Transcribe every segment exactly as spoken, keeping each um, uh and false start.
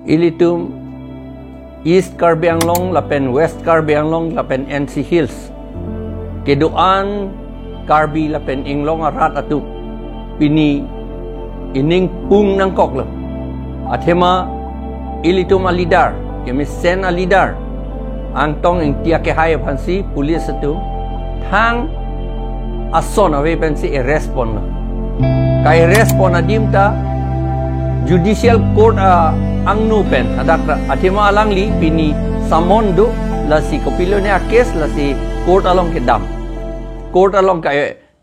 Ilitum East Karbi Anglong lapen West Karbi Anglong lapen N C Hills kedo-an Karbi lapen Inglong arat atum pini ining pung nangkoklo. Athema ilitum a-leader, kemesen a-leader Angtong Engti akehai aphansi police atum thang ason ave pensi arrest ponlo. Ka-arrest pon adim ta judicial court a-angno pen hadak ta. Athema alangli pini summon do, lasi kopilo ne a-case, lasi court along kedam. Court along ka,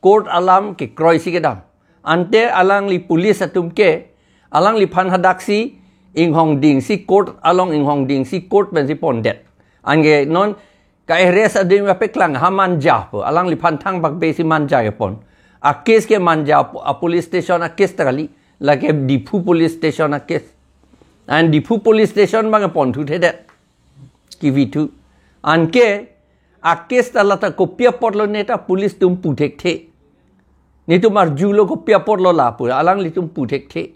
court alam kekroisi kedam. Ante alangli police atum ke alangliphan hadaksi inghong dingsi court along, inghong dingsi court pensi pondet. Anke non ka-arrest adim kapeklang ha Manja pu, alangliphan thang pakpesi Manja kepon. A-case ke Manja pu, a-police station a-case ta kali, lake Diphu police station a-case. An Diphu police station abang keponthuthedet, kivithu. Anke a-case ta lata kopi apotlo ne ta police atum puthekthe. Netum arjulo kopi apotlo la pu, alanglitum puthekthe.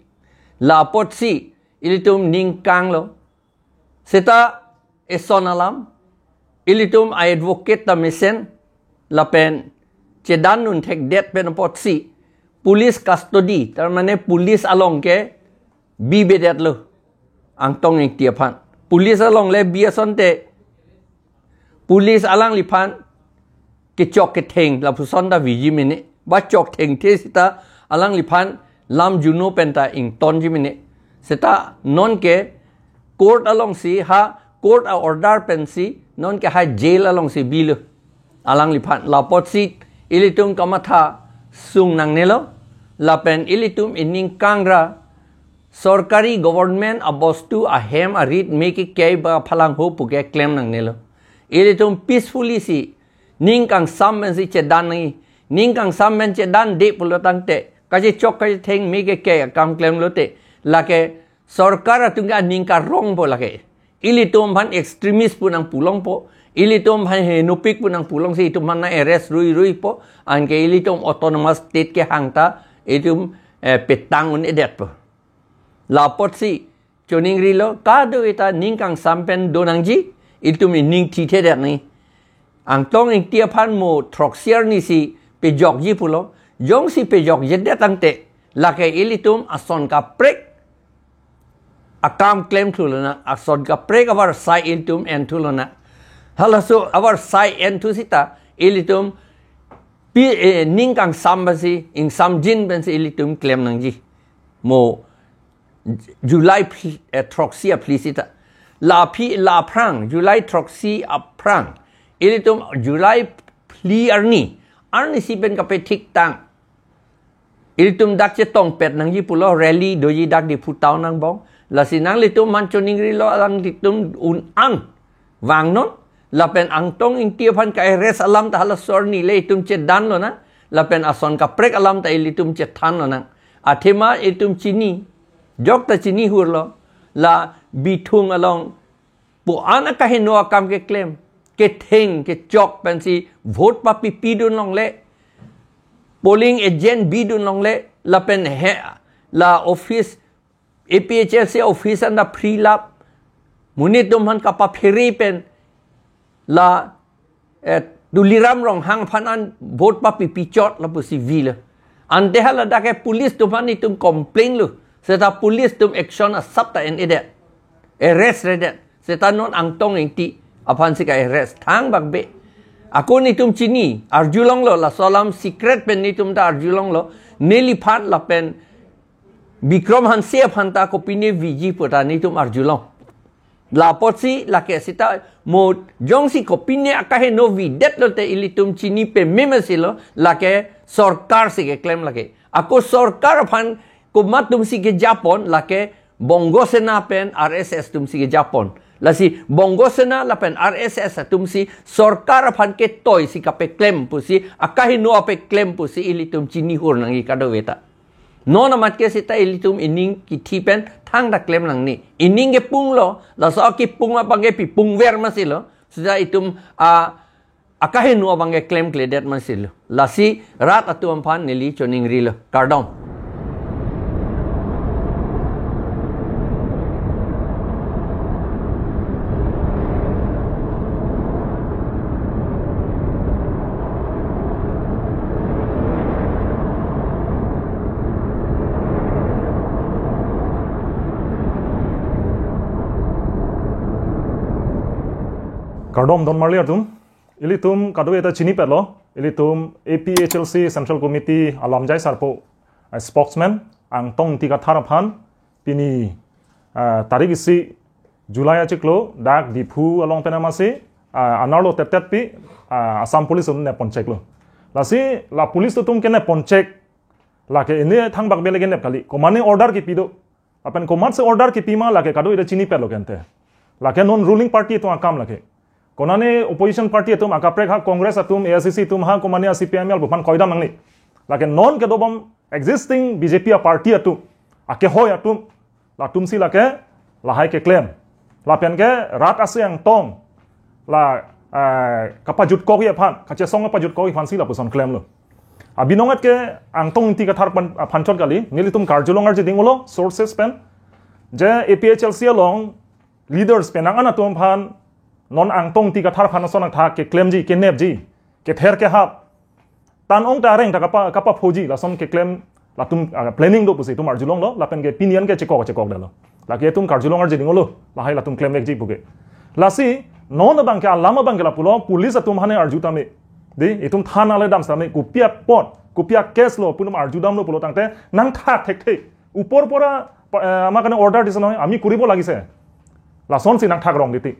La apotsi ilitum ning kanglo. Seta eson alam, ilitum a-advocate ta mesen lapen chedan-un thekdet pen apotsi police custody, tar mane police along ke bibedetlo Angtong Engti aphan. Police along le bi asonte police alangliphan kechok ketheng lapuson ta viji mene. Ba chok thengthe seta alangliphan lam juno pen ta ingtonji mene. Seta nonke court alongsi, ha court a-order pensi nonke ha jail alongsi bilo alangliphan. La apotsi ilitum kamatha sung nangnelo, lapen ilitum ining kangra, sorkari government abostu ahem arit me kekai ba phalangho puke klem nangnelo. Ilitum peacefully si ning kangsam pensi chedan nangji. Ning kangsam pen chedande pulo tangte, kachechok kachetheng me kekai akam klemlote, lake sorkar atum ke aning karongpo lake. Ilitum aphan extremist pu nangpulongpo, ilitum aphan henopik pu nangpulongsi itum aphan nang-arrest ruiruipo, anke ilitum autonomous state kehang ta itum, eh, petang un-edetpo. La apotsi choningrilo, kadokave ta ning kangsam pen do nangji, itum ining thithedet nangji. Angtong Engti aphan mo throksi arnisi pejokji pulo, jongsi pejokjedet tangte, lake ilitum ason kaprek akam klemthu lonang, ason kaprek avarsai ilitum enthu lonang. Halaso avarsai enthu seta ilitum pi, eh, ning kangsam pensi, ingsamjin pensi ilitum klem nangji. Mo July phli, eh, throksi aphli seta. La aphi, la aphrang, July throksi aphrang, ilitum July phli arni, arnisi pen kapethiktang, ilitum dak chetongpet nangji pulo, rally doji dak Diphu town angbong. Lasi nanglitum aphan choningrilo, alanglitum un-an vangnon. Lapen Angtong Engti aphan ka-arrest alam ta halaso arni le itum chedan lonang. Lapen ason kaprek alam ta ilitum chethan lonang. Athema itum chini, jok ta chini hurlo, la Bithung along pu-an akaheno akam keklem, ketheng kechok pensi vote papipidun longle, polling agent bidun longle, lapen he la office, A P H L C office anta phri lap, monit atum aphan kapaphere pen la, eh, Tuliram Ronghang aphan an vote papipichot lapusi vilo. Ante haladak ke police atum aphan itum complain lo. Seta police atum action asap ta en-edet, arrest redet. Seta non Angtong Engti aphansi ka-arrest thangbakbe. Ako netum chini, arjulonglo, laso alam secret pen netum ta arjulonglo. Neliphan lapen Bikram Hanse aphan ta kopine viji pu ta netum arjulong. La apotsi lake seta mo jongsi kopine akaheno videt lote ilitum chini pememe silo, lake sorkar si keklem lake. Ako sorkar aphan komat atumsi kejapon, lake Bongo Sena pen R S S atumsi kejapon. Lasi Bongo Sena lapen R S S atumsi sorkar aphan ketoi si kapeklem pusi, akaheno apeklem pusi ilitum chini hur nangji kadokave ta. Non amat ke seta ilitum ining kithi pen thangta klem nangne. Ining kepunglo, laso akepung abang ke pipungver masilo, seta itum a, akaheno abang ke klemkledet masilo. Lasi rat atum aphan neli choningrilo. Kardom. Kardom don marli atum, ilitum kadokave ta chinipetlo, ilitum A P H L C Central Committee alamjai sarpo, a spokesman, Angtong Ingti Kathar aphan, pini, ah, tarik isi July achiklo, dak Diphu along pen amatsi, ah, anerlo teptep pi, ah, Assam Police atum nep poncheklo. Lasi, la police atum kenep ponchek, lake ini thangbak bele kenep kali, komane order kipi do, lapen komatsi order kipi ma lake kadokave ta chinipetlo kente. Lake non ruling party atum akam lake. Konane opposition party atum akaprek ha Congress atum, A I C C atum ha komane C P I M L buphan koidam nangne. Lake non kedobom existing B J P a party atum, akehoi atum, latumsi lake lahai keklem. Lapen ke rat ase angtong la, eh, kapajutkokji aphan, kachesong kapajutkokji aphansi lapuson klemlo. Abinong et ke Angtong Ingti Kathar aphan, aphan chot kali, nelitum karjulong arje ding-olo, sources pen. Je A P H L C along leaders penang an atum aphan non Angtong Ingti Kathar aphan ason athak keklemji, kenepji, kether kehap, tan ong ta areng ta kapa, kapaphoji, lason keklem, latum, ah, planning do pusi itum arjulonglo, lapen ke pini an ke chekok, chekokdetlo. Lake itum karjulong arje ding-olo, lahai latum klemvekji puke. Lasi, non abang ke alam abang ke lapulo, police atum aphan arju tame. Di, itum thana le dam tame, kopi apot, kopi a case lo, pu itum arju damlo pulo tangte, nangthak thekthe. Upor pora, pa-, eh, amar karne order dise noi, ami kuribo lagise. Lasonsi nangthak rong titi.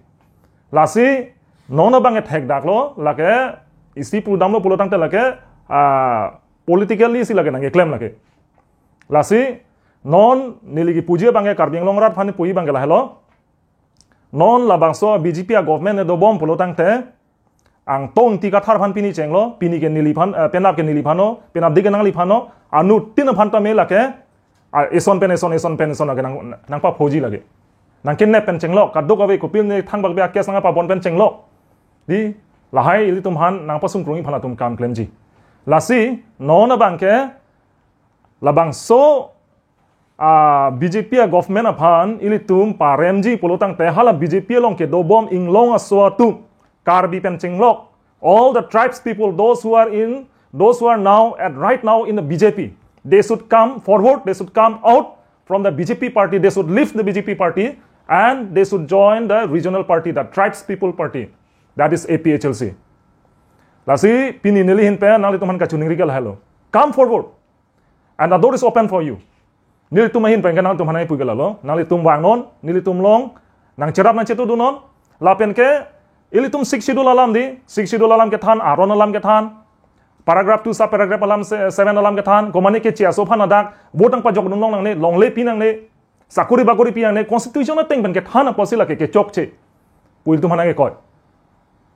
Lasi, non abang ke thekdaklo, lake, isi pudamlo pulo tangte lake, ah, politically si lake nangkeklem lake. Lasi, non neli kipuji abang ke Karbi Anglong rat aphan puji abang ke lahelo. Non labangso B J P a government ne dobom pulo tangte, Angtong Ingti Kathar aphan pini chenglo, pini ke neliphan, eh, penap ke neliphan lo, penap dik ke nangliphan lo, anuttin aphan tame lake, ah, eson pen eson, eson pen eson lake nang, nangpaphoji lake. Nangkenep pen chenglok, kadokave kopine thangbak bia case nangpabon pen chenglok. Di, lahai ilitum aphan nangpasungkrungji aphan latum kam klemji. Lasi, non abang ke, labangso, ah, B J P a government aphan ilitum paremji pulo tangte hala B J P along kedobom inglong aso atum Karbi pen chenglok. All the tribes people, those who are in, those who are now and right now in the B J P, they should come forward, they should come out from the B J P party, they should leave the B J P party and they should join the regional party, the tribes people party, that is A P H L C. Lasi pini neli ahin pen nanglitum aphan kachiningri ke lahelo. Come forward. And the door is open for you. Nelitum ahin pen ke nangtum aphan pu ke lahelo. Nanglitum vangnon, nelitum along, nangcherap nangchetudunnon. Lapen ke, ilitum Sixth Schedule alam di, Sixth Schedule alam kethan, Aron alam kethan, paragraph two sub paragraph alam se-, seven alam kethan, komane keche aso aphan adak, vote nangpajokdun long nangne, longle pi nangne, sakori bakori pi nangne, constitution ateng pen kethan apotsi lake kechokche pu ilitum aphan nangkekoi.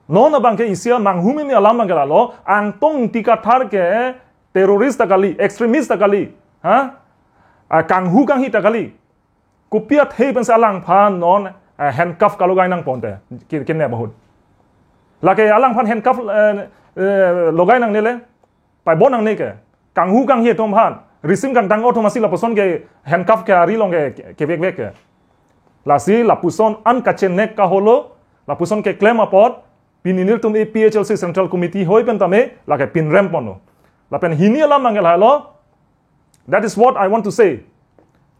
Non abang ke isi a manghumeme alam abang ke lahelo, Angtong Ingti Kathar ke terrorist ta kali, extremist ta kali, ha? Ah, kanghu kanghi ta kali. Kopi athe pensi alangphan non, eh, handcuff kalogai nangponte, ki-, kinep ahut. Lake alangphan handcuff, eh, eh, logai nangne le, paibon nangne ke. Kanghu kanghi atum aphan, risim kangtang atum asi lapuson ke handcuff ke ari along ke, ke, kevekvek ke. Lasi lapuson an kachenek kaholo, lapuson keklem apot, pini nelitum A P H L C Central Committee hoi pen tame, lake pinrem ponlo. Lapen hini alam abang ke lahelo, that is what I want to say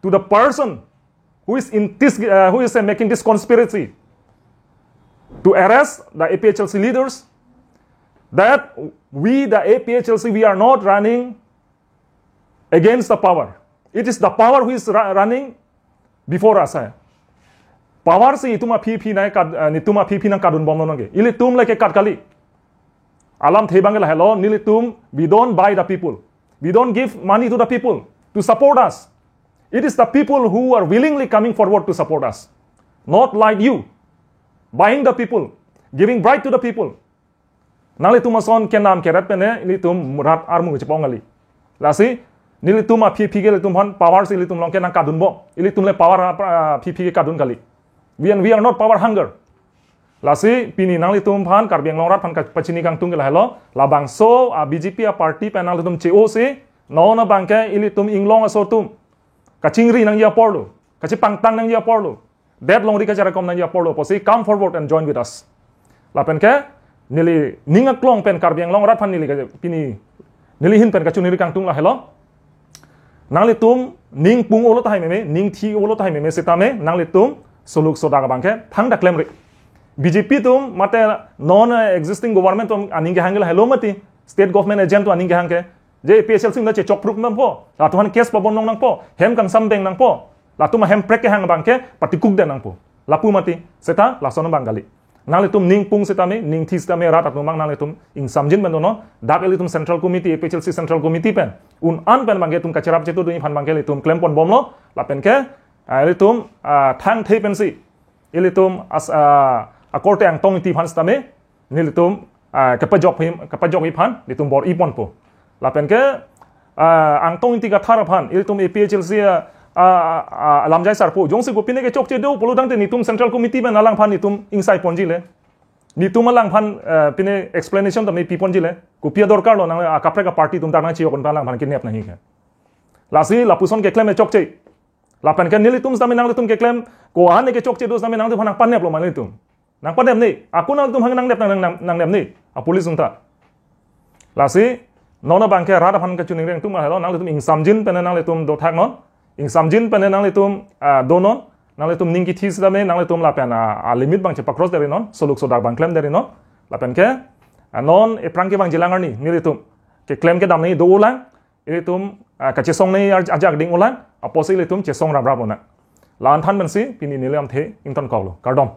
to the person who is in this, uh, who is, uh, making this conspiracy to arrest the A P H L C leaders, that we, the A P H L C, we are not running against the power. It is the power who is ra-, running before us, eh. Power si itum aphi aphi nangkat, eh, nelitum aphi aphi nangkatdunbomlo nangke. Ilitum lake kat kali. Alamthe abang ke lahelo, nelitum, we don't buy the people. We don't give money to the people to support us. It is the people who are willingly coming forward to support us. Not like you, buying the people, giving bribe to the people. Nanglitum ason kenam keret pen nelitum rat armu chepong kali. Lasi, nelitum aphi aphi ke ilitum aphan power si ilitum along ke nangkatdunbom. Ilitum le power ap-, aphi aphi ke katdun kali. We, and we are not power hunger. Lasi, pini nanglitum aphan, Karbi Anglong rat aphan ka-, pachini kangtung ke lahelo, labangso a B J P a party pen nanglitum che-o si, non abang ke ilitum inglong aso atum kachingri nangji apor lo, kachepangtang nangji apor lo, det longri kacherekom nangji apor lo pusi, come forward and join with us. Lapen ke, neli ning aklong pen Karbi Anglong rat aphan neli ke pini, neli ahin pen kachiningri kangtung lahelo. Nanglitum ning pung-olo tahai meme, ning thi-olo tahai meme sitame, nanglitum suluk sodak abang ke thangta klemri. B J P atum mate non existing government atum aning kehang ke lahelo mati. State government agent atum aning kehang ke. Je A P H L C atum ta chechok pruk nangpo. Latum aphan case pabon long nangpo. Hem kangsam deng nangpo. Latum ahem prek kehang abang ke patikuk deng nangpo. Lapu mati. Seta lason abang kali. Nanglitum ning pung setame, ning thi setame rat atum abang nanglitum ingsamjin pen donon. Dak ilitum Central Committee, A P H L C Central Committee pen un-an pen abang ke itum kacherap chetu dun aphan abang ke ilitum klem pon bomlo. Lapen ke, ah, ilitum, ah, thangthei pensi ilitum as, ah, akorte Angtong Ingti aphan setame nelitum, ah, kepajok him, kepajok aphan nelitum bor-i ponpo. Lapen ke, ah, Angtong Ingti Kathar aphan ilitum A P H L C, ah, ah, ah, lamjai sarpo. Jongsi ko pine kechokche do pulo tangte nelitum Central Committee pen alangphan nelitum ingsai ponji le. Nelitum alangphan, ah, pine explanation tame pi ponji le. Kopi adorkar lo nang, ah, kaprek aparty atum dak nangchiyok un alangphan kenep nangji ke. Lasi lapuson keklem chokche. Lapen ke nelitum setame nanglitum keklem, ko-an kechokche do setame nanglitum aphan nangpaneplo ma nelitum. Nangpanep ni, ako nanglitum aphan nangnep nang, nang, nangnep ni, a police atum ta. Lasi, non abang ke rat aphan kachiningri atum ma helo, nanglitum ingsamjin pen nanglitum dothak non, ingsamjin pen nanglitum, ah, donon, nanglitum ning kithi setame, nanglitum lapen, ah, ah, limit abang chepacross deri non, suluk sodak abang klem deri non, lapen ke, ah, non ephrang ke abang jilang arni, nelitum, keklem kedam ni do ulang, ilitum, ah, kachesong ni aj-, ajak ding ulang, apotsi ilitum chesong rap rap ulang. La-an than pensi, pini neli lamthe, ingtonkoklo. Kardom.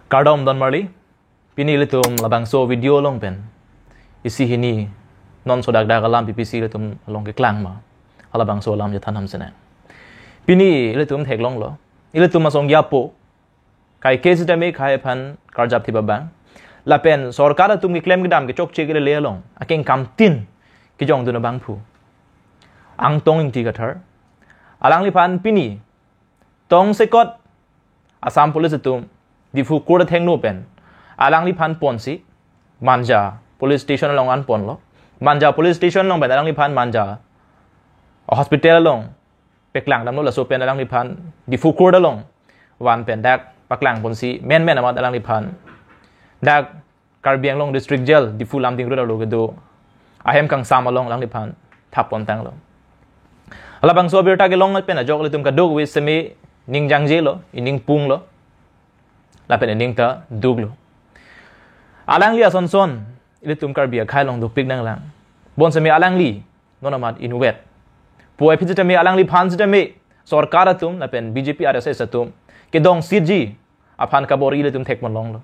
Kardom don marli, pini ilitum labangso video along pen isi hini non sodak dak alam P P C ilitum along keklang ma, halabangso alam chethan ham sene. Pini ilitum theklonglo, ilitum asong yapo, kaike setame khei aphan karjap thip abang, lapen sorkar atum keklem kedam kechokche kelele along akeng kamtin kejong dun abangphu Angtong Ingti Kathar, alangliphan pini tongsekot Assam Police atum Diphu Court athengno pen alangliphan ponsi Manja Police Station along an ponlo. Manja Police Station along pen alangliphan Manja hospital along paklang damlo, laso pen alangliphan Diphu Court along van pen dak paklang ponsi menmen amat alangliphan dak Karbi Anglong District Jail, Diphu Lumding Road arlo kedo ahem kangsam along alangliphan thap pontanglo. Halabangso abirta kelong pen ajok ilitum kadokave setame ning jangjelo, ining punglo, lapen ining ta duklo. Alangli asonson ilitum Karbi akhei along dopik nanglang. Bonseme alangli non amat inutvet. Puvoiphit setame alangliphan setame sorkar atum lapen B J P R S S atum kedong sitji aphan kabor-i ilitum thek ponlonglo.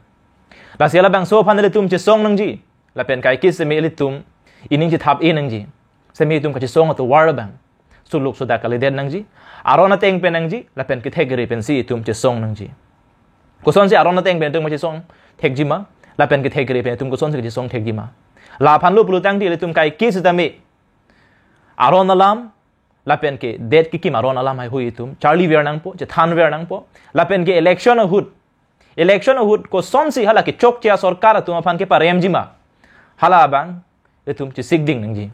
Lasi halabangso aphan ilitum chesong nangji, lapen kaike setame ilitum ining chethap-e nangji. Setame itum kachesong atovar abang suluk sodak kalidet nangji, aron ateng pen nangji, lapen kethek kere pensi itum chesong nangji. Kosonsi aron ateng pen itum kachesong thekji ma, lapen kethek kere pen itum kosonsi kachesong thekji ma? Laphan lo pulo tangte ilitum kaike setame aron alam, lapen ke det kekim aron alam heihui itum charli ver nangpo, chethan ver nangpo. Lapen ke election ahut, election ahut kosonsi hala kechokche asorkar atum aphan keparemji ma, hala abang itum chesik ding nangji.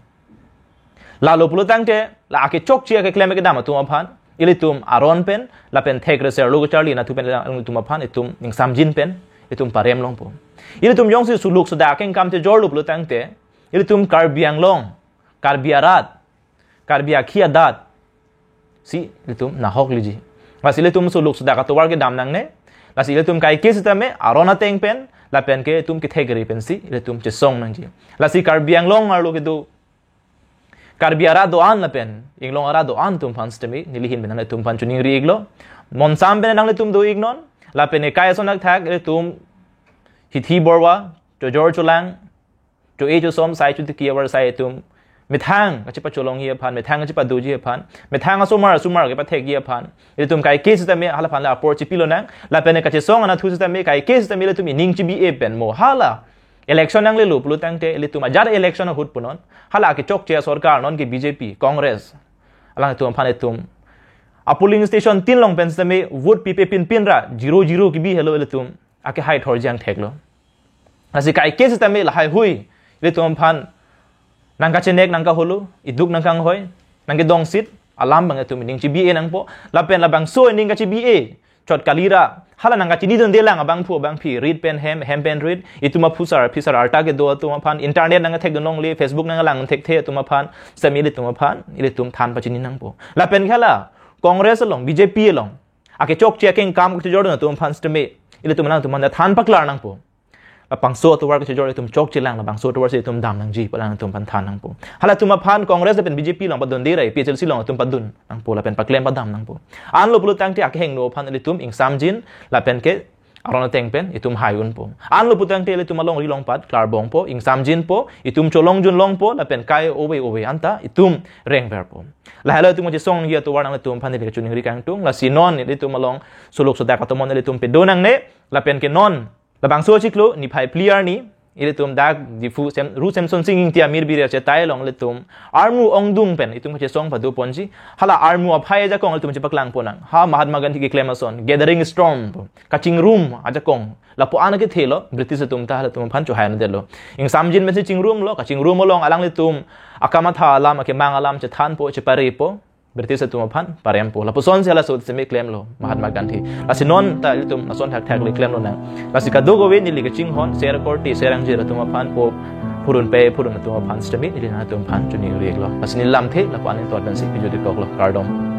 Lalo pulo tangte la akechokche akeklem kedam atum aphan ilitum aron pen lapen thek reser lo kecharli anatthu pen itum aphan itum ingsamjin pen itum parem longpo. Ilitum jongsi suluk sodak akeng kam chejorlo pulo tangte, ilitum Karbi Anglong, Karbi arat, Karbi akhei adat si ilitum nahok liji. Lasi ilitum suluk sodak atovar kedam nangne. Lasi ilitum kaike setame aron ateng pen, lapen ke itum kethek kere pensi ilitum chesong nangji. Lasi Karbi Anglong arlo kedo Karbi arat do-an lapen Inglong arat do-an atum aphan setame neli ahin pen nanglitum aphan choningri-iklo. Monsam pen nanglitum do-iknon, lapen ekai ason akthak ilitum hithi borwa, chojor cholang, cho-e chosom, sai chotiki avar sai itum methang kachepacholongji aphan, methang kachepadoji aphan, methang asomar asomar kepathekji aphan ilitum kaike setame halaphan la apor chipilonang. Lapen kachesong anatthu setame kaike setame ilitum ining chibi-e pen mo, hala election nanglelo pulo tangte ilitum ajat election ahut punon, hala kechokche asorkar non ke B J P, Congress, alangtum aphan itum a polling station tin along pen setame vote pipe pinpin ra zero zero kebi helo ilitum akehai thorjang theklo. Lasi kaike setame laheihui ilitum aphan nangkachenek nangkaholo, iduk nangkanghoi, nangkedongsit, alam abang itum ining chibi-e nangpo, lapen labangso ining kachibi-e chot kalira, hala nangkachinidunde lang abangphu abangpi, rit pen hem, hem pen rit, itum aphusar, phisar arta kedo atum aphan, internet nangkethekdun longle, Facebook nangkelang thekthe atum aphan, semi ilitum aphan, ilitum than pachini nangpo. Lapen ke hala Congress along, B J P along akechokche akengkam kachejordun atum aphan sitame, ilitum alangtum aphan than paklar nangpo. Labangso atovar kachejor itum chokchelang, labangso atovar si itum dam nangji pu alangtum aphan than nangpo. Halatum aphan Congress lapen B J P along padunde ra A P H L C along itum padun nangpo lapen paklem padam nangpo. Anlo pulo tangte akehingno aphan ilitum ingsamjin lapen ke aron ateng pen itum hai unpo. Anlo pulo tangte ilitum alongri longpat klarbongpo, ingsamjinpo, itum cholongjun longpo lapen kai ove ove anta itum rengverpo. Lahelo itum kachesong hi atovar nanglitum aphan neli kachiningri kangtung, lasi non ilitum along suluk sodak atomon ilitum pedo nangne, lapen ke non labangso achiklo niphai phli arni ilitum dak Diphu Sem, Ru Semsonsing Ingti Amirbirir achetai along ilitum armu ongdung pen itum kachesong padoponji. Hala armu aphai ajakong ilitum chepaklang ponang. Ha Mahatma Gandhi keklem ason, gathering storm, kachingrum ajakong, lapu-an akethelo, British atum ta halatum aphan chohai nangdetlo. Ingsamjin pensi chingrumlo, kachingrum along alanglitum akamatha alam, akemang alam chethanpo, cheparepo, British atum aphan parempo. Lapusonsi halaso sitame klemlo Mahatma Gandhi. Lasi non ta ilitum lason thakthak le klemlonang. Lasi kadokave neli kachinghon, ser korte, ser angjir atum aphan po, phurun pe, phurun atum aphan sitame neli nangtum aphan chiningri-iklo. Lasi neli lamthe lapu-an ingthot pensi pejut-ik koklo, kardom.